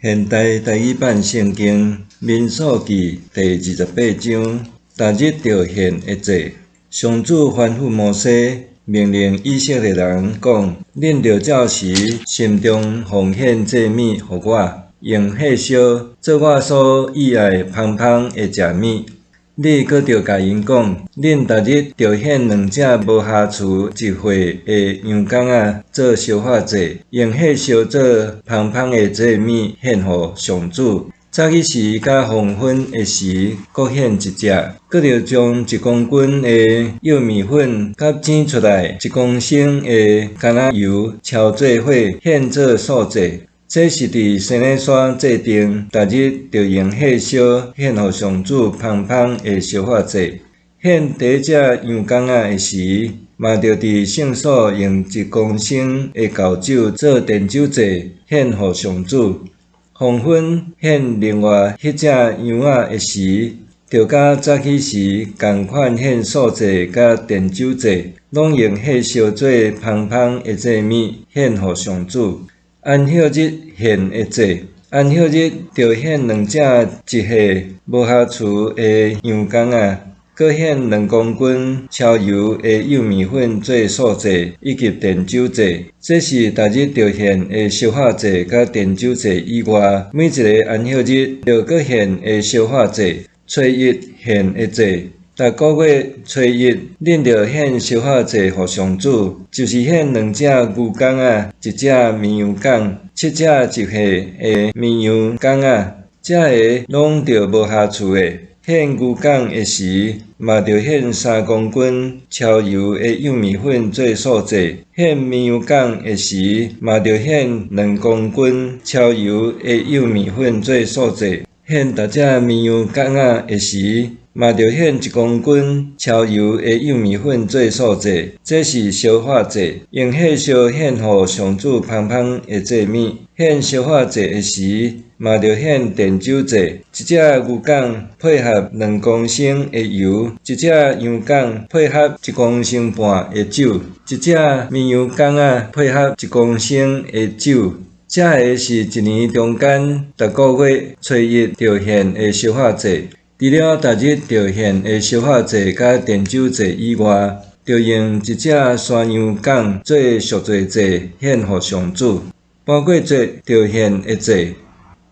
現代台語版聖經民數記第28章，逐日著獻的祭。上主吩咐摩西，命令以色列人講：恁著照時心中奉獻祭物予我，用火燒，做我所喜愛芳芳的食物。你閣著共𪜶講：恁逐日著獻兩隻無瑕疵一歲的羊公仔做燒化祭，用火燒做芳芳的祭物獻予上主。早起時佮黃昏的時各獻一隻，閣著將一公斤的幼麵粉佮煎出來一公升的橄欖油澆做伙獻做素祭。這是佇西奈山祭壇，逐日著用火燒獻予上主芳芳的燒化祭。獻第一隻羊公仔的時，嘛著佇聖所用一公升的酵酒做奠酒祭獻予上主。黃昏獻另外彼隻羊仔的時，著佮早起時仝款獻素祭佮奠酒祭，攏用火燒做芳芳的祭物獻予上主。安息日獻的祭，安息日著獻兩隻一歲無瑕疵的羊公仔，閣獻2公斤澆油的幼麵粉做素祭，以及奠酒祭。這是逐日著獻的燒化祭佮奠酒祭以外，每一个安息日著閣獻的燒化祭。初一獻的祭，逐个月初一，恁著獻燒化祭予上主，就是獻兩隻牛公仔，一隻綿羊公，七隻一歲的綿羊公仔，這个攏著無瑕疵的。獻牛公的時，嘛著獻3公斤澆油的幼麵粉做素祭；獻綿羊公的時，嘛著獻2公斤澆油的幼麵粉做素祭；獻逐隻綿羊公仔的時，嘛著獻一公斤澆油的幼麵粉做素祭。這是燒化祭，用火燒獻予上主芳芳的祭物。獻燒化祭的時，嘛著獻奠酒祭，一隻牛公配合2公升的油，一隻羊公配合1公升半的酒，一隻綿羊公仔配合一公升的酒。這个是一年中間逐个月初一著獻的燒化祭。除了逐日著獻的燒化祭佮奠酒祭以外，著用一隻山羊公做贖罪祭獻予上主。盤過節著獻的祭，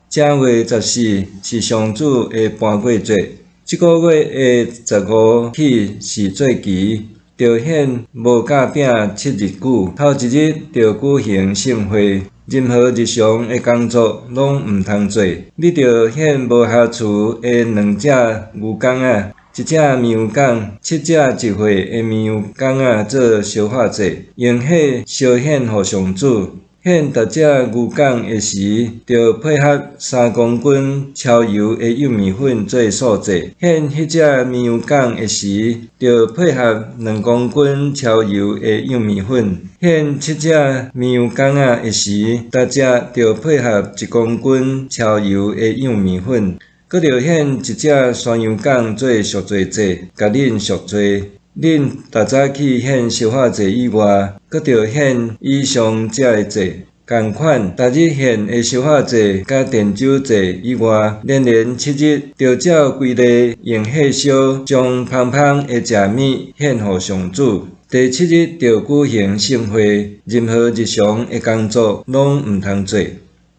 正月十四是上主的盤過節。這个月的十五起是節期，著獻無酵餅7日久。頭一日著舉行聖會，任何日常的工作攏毋通做。你著獻無瑕疵的兩隻牛公仔，一隻綿羊公，七隻一歲的綿羊公仔做燒化祭，用火燒獻予上主。獻逐隻牛公的時，著配合3公斤澆油的幼麵粉做素祭；獻彼隻綿羊公的時，著配合2公斤澆油的幼麵粉；獻七隻綿羊公仔的時，逐隻著配合一公斤澆油的幼麵粉。閣著獻一隻山羊公做贖罪祭，共恁贖罪。恁逐早起獻燒化祭以外，閣著獻以上這个祭。仝款，逐日獻的燒化祭佮奠酒祭以外，連連七日，著照規例用火燒，將芳芳的食物獻予上主。第七日著舉行聖會，任何日常的工作攏毋通做。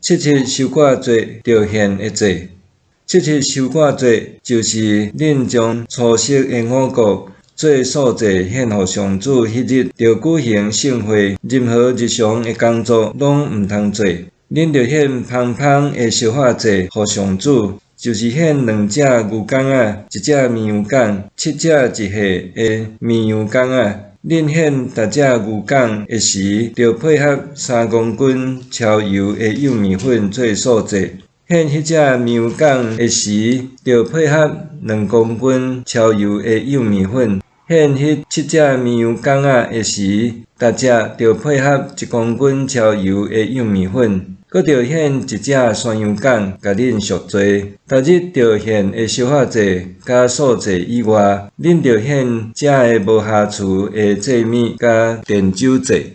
七七收割節著獻的祭，七七收割節就是恁將初熟的五穀做素祭獻予上主彼日，著舉行聖會，任何日常的工作攏毋通做。恁著獻芳芳的燒化祭予上主，就是獻兩隻牛公仔，一隻綿羊公，七隻一歲的綿羊公仔。恁獻逐隻牛公的時，著配合3公斤澆油的幼麵粉做素祭；獻彼隻綿羊公的時，著配合2公斤澆油的幼麵粉；獻彼七隻綿羊公仔的時，逐隻著配合一公斤澆油的幼麵粉。閣著獻一隻山羊公，共恁贖罪。逐日著獻的燒化祭佮素祭以外，恁著獻這个無瑕疵的祭物佮奠酒祭。